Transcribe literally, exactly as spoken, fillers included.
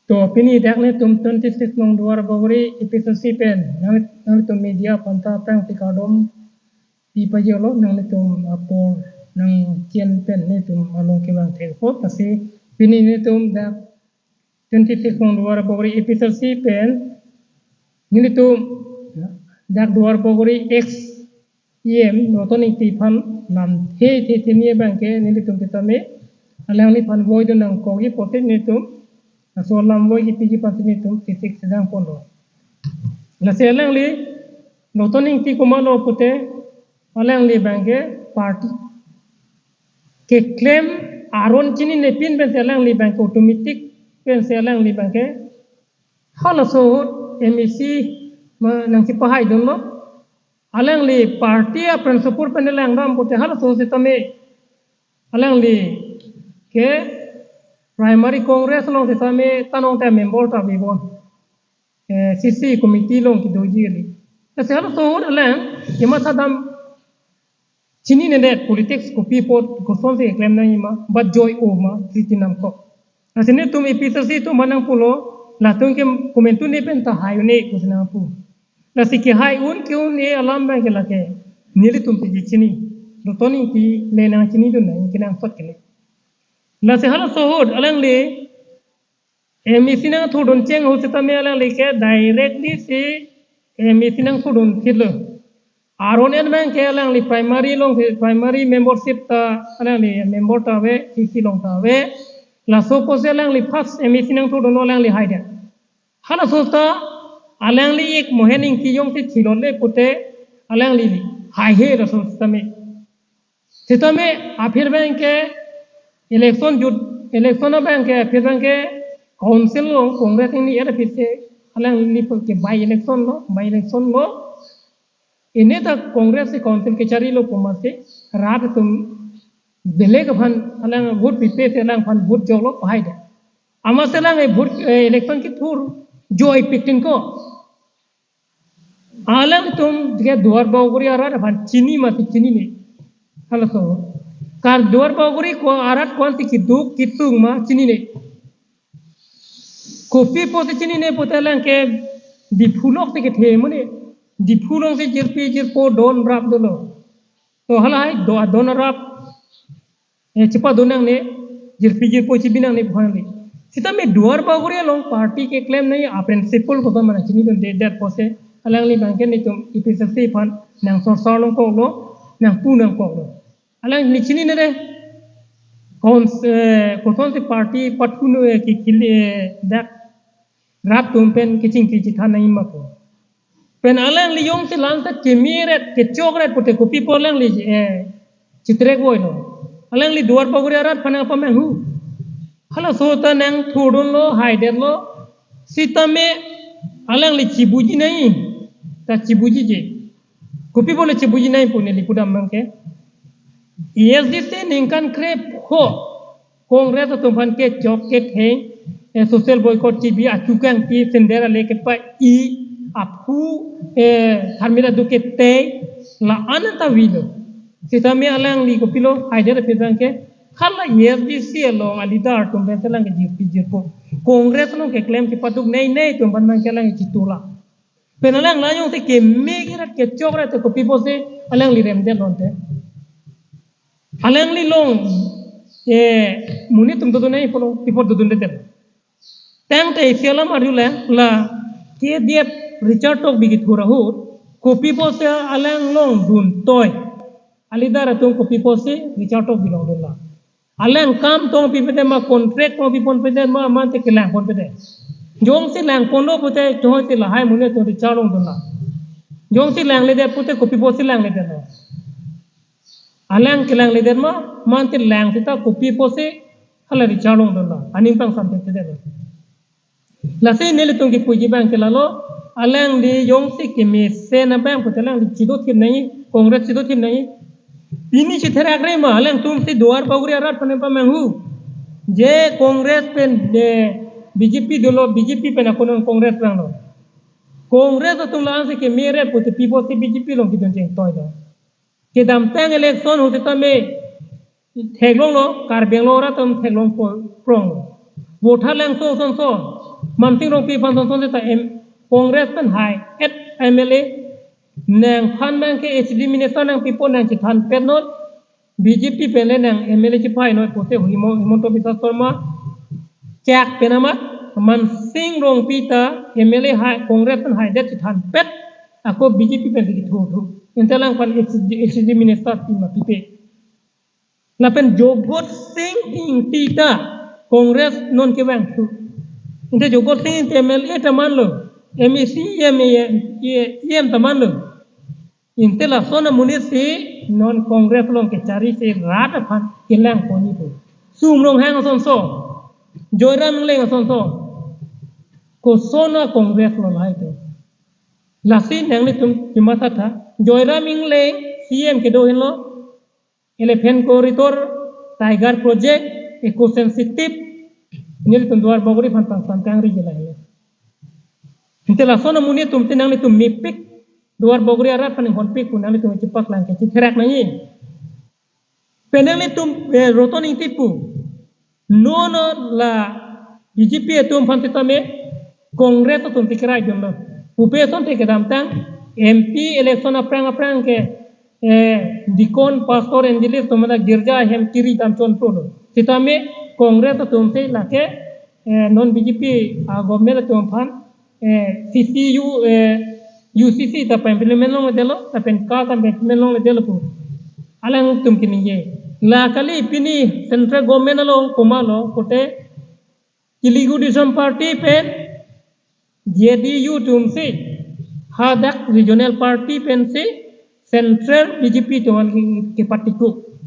To pini dak netum twenty-six nong Duar Bagori A P H L C pen nang, nanglitum media aphan ta prang ti kardom pi pajolo, nanglitum apor nangchen pen netum along kevang thekpo. Lasi pini netum dak twenty-six nong Duar Bagori A P H L C pen nelitum dak Duar Bagori ex E M Roton Ingti aphan lamthe the the ni abang ke nelitum sitame alangliphan voidun nangkokji pulote nelitum laso alam voi kipiji aphan si nelitum sisik sedang ponlo. Lasi alangli Roton Ingti komatlo pulote alangli abang ke party keklem aron chinine pin pensi alangli abang ke automatic pensi alangli abang ke halaso ahut M A C ma nangchipahaidunlo. Alangli party a-principle pen langdam pulote halaso sitame alangli ke primary Congress along sitame tanong ta member ta avebom. Eh, C C committee along kedoji kali. Lasi halaso ahut alang kematha dam chininedet politics kopi apot kosonsi keklem nangji ma, ba joi-o ma, kriti nangkok. Lasi netum A P H L C atum aphan nangpulo, latum ke komantu ne pen ta hai un-e pusi nangpu. Lasi kehai un ke un-e alam abang ke lake nelitum piji chini. Roton Ingti le nangchinidun nang, kenangsot kele. Lasi halaso ahut alangli M A C nangthurdun cheng ahut sitame alangli ke directly si M A C nangthurdun thitlo. Aron en abang ke alangli primary along si primary membership ta alangli member ta ave, C C along ta ave. Laso pusi alangli first M A C nangthurdunlo, alangli haidet. Halaso ta alangli ik Mohen Ingti jongsi thilot le pulote alangli haihe laso sitame. Sitame aphi abang ke election jut, election abang ke aphi abang ke council along Congress ni er aphi si alangli pu ke by election lo, by election lo. Ini ta Congress si council kecharilo pu amatsi rat atum belek aphan alang vote pipe si alangphan vote joklo pahaidet. Amatsi alang e vote, eh, election kethur joipik tin ko. Alangtum ke Duar Bagori arat aphan chini mati chinine. Halaso. Kar Duar Bagori ko arat ko-ansi keduk ketung ma chinine. Kopi pusi chinine pulote alang ke Diphu lok si kethe mane. Diphu alongsi jirpi jirpo don rap dolo. To halahai do don rap eh, chepadun nangne, jirpi jirpo chibi nangne pu aphanle. Sitame Duar Bagori along party keklem nangji a-principle koson ma nangchinidunde, dak pusi alangli abang ke netum A P H L C aphan nangsorsor nangkoklo, nangpu nangkoklo. Alangli chininede. Kon, eh, kosonsi party pathu no, eh, ki, ki, eh, dak rat atum pen kechingki chethan nangji ma pu. Pen alangli jongsi la-an ta kemeret kechokret pulote kopi pu alangli, eh, chitrek voilo. Alangli Duar Bagori arat aphan nangpamanghu. Halaso ta nangthurdunlo, haidetlo. Sitame alangli chibuji nangji. Ta chibujije. Kopi pulo chibuji nangji pu neli pudam abang ke. A S D C ningkan krepho Congress atum aphan kechok ketheng, eh, social boycott chibi, achu kangpi, sender ale kepa-i, aphu, eh, tharmila do ketei, la-an ta avelo. Sitame alangli kopilo, haidet aphi abang ke, hala A S D C along a-leader atum pen si alang ke jirpi jirpo. Congress along keklem kepaduk nei nei atum aphan abang ke alang chitula. Pen alang la jongsi keme kerat kechokrat te kopi pusi alangli remdet lonte. Alangli along, eh, monit atum dodun nangji pulo, pi apot dodundedet. Tangte isi alam arjulang la K D F Richard Tokbi kethur ahut, kopi pusi alang along duntoi. A-leader atum kopi pusi Richard Tokbi along dunlo. Alang kam tong pipedet ma, contract tong pipon pedet ma, mate kelang ponpedet. Jongsi lang ponlo pulote, jongsi lahai monit atum Richard along dunlo. Jongsi langledet pulote kopi pusi langledetlo. Alang kelangledet ma, mate lang seta kopi pusi hala Richard along dunlo. Aning pangsamthekthedetlo. Lasi nelitum kipuji abang ke lalo, alangli jongsi kemesen abang pulote alangli chidothip nangji, Congress chidothip nangji. Pini chitherakre ma, alangtum si Duar Bagori arat aphan pamanghu. Je Congress pen, je B J P dolo, B J P pen ako non Congress vanglo. Congress atum la-ansi kemeret pulote pi pusi B J P along kedun chengtoilo. Kedamtang election ahut sitame theklonglo, Karbi Anglong arat atum theklong po-, pronglo. Voter langso sonso. Mansing Rongpi aphan son son ta M Congress pen hai et M L A nangphan nang ke H D minister nangpipo nang chethan pet non. B J P pen le nang M L A chepai noi pote Himo-, Himanta Biswa Sarma chak pen amat Mansing Rongpi ta M L A hai Congress pen hai det chethan pet ako B J P pen kethu thu. Inte lang pan H D, H D minister pi ma pipe. Lapen Jagat Sing Engti ta Congress non kevang thu. Inte Jagat Sing Engti M L A ta manlo, M A C, M A, E M ta manlo. Inte lason amonit si non Congress along kechari si rat aphan kelang ponji pu. Sum Ronghang asonso, Joyram Engleng asonso. Koson a Congress lo lahai to. Lasi nanglitum kematha tha, Joyram Engleng C M kedo henlo, Elephant Corridor, Tiger Project, eco sensitive, nelitum Duar Bagori aphan pangpang kangri jela henlo. Inte lason amonit atum te nanglitum mepik, Duar Bagori arat aphan honpik pu nanglitum chepaklang ke chetherak nangji. Pen nanglitum, eh, Roton Engti pu. Non la B J P atum aphan sitame Congress atum tikrai dun lo. Pupe asonte kedamtang M P election aphrang aphrang ke, eh, deacon, pastor, evangelist atum la girja ahem kiri dam chonpo lo. Sitame Congress atum te lake, eh, non B J P a government atum aphan, eh, C C U, eh, U C C ta pa-implement longledetlo, lapen ka ta pa-implement longledetlo pu alangtum keningje. La kali pini central government along komatlo pote Telugu Desam Party pen J D U atum si hadak regional party pen si central B J P atum aphan ke, kepatikuk.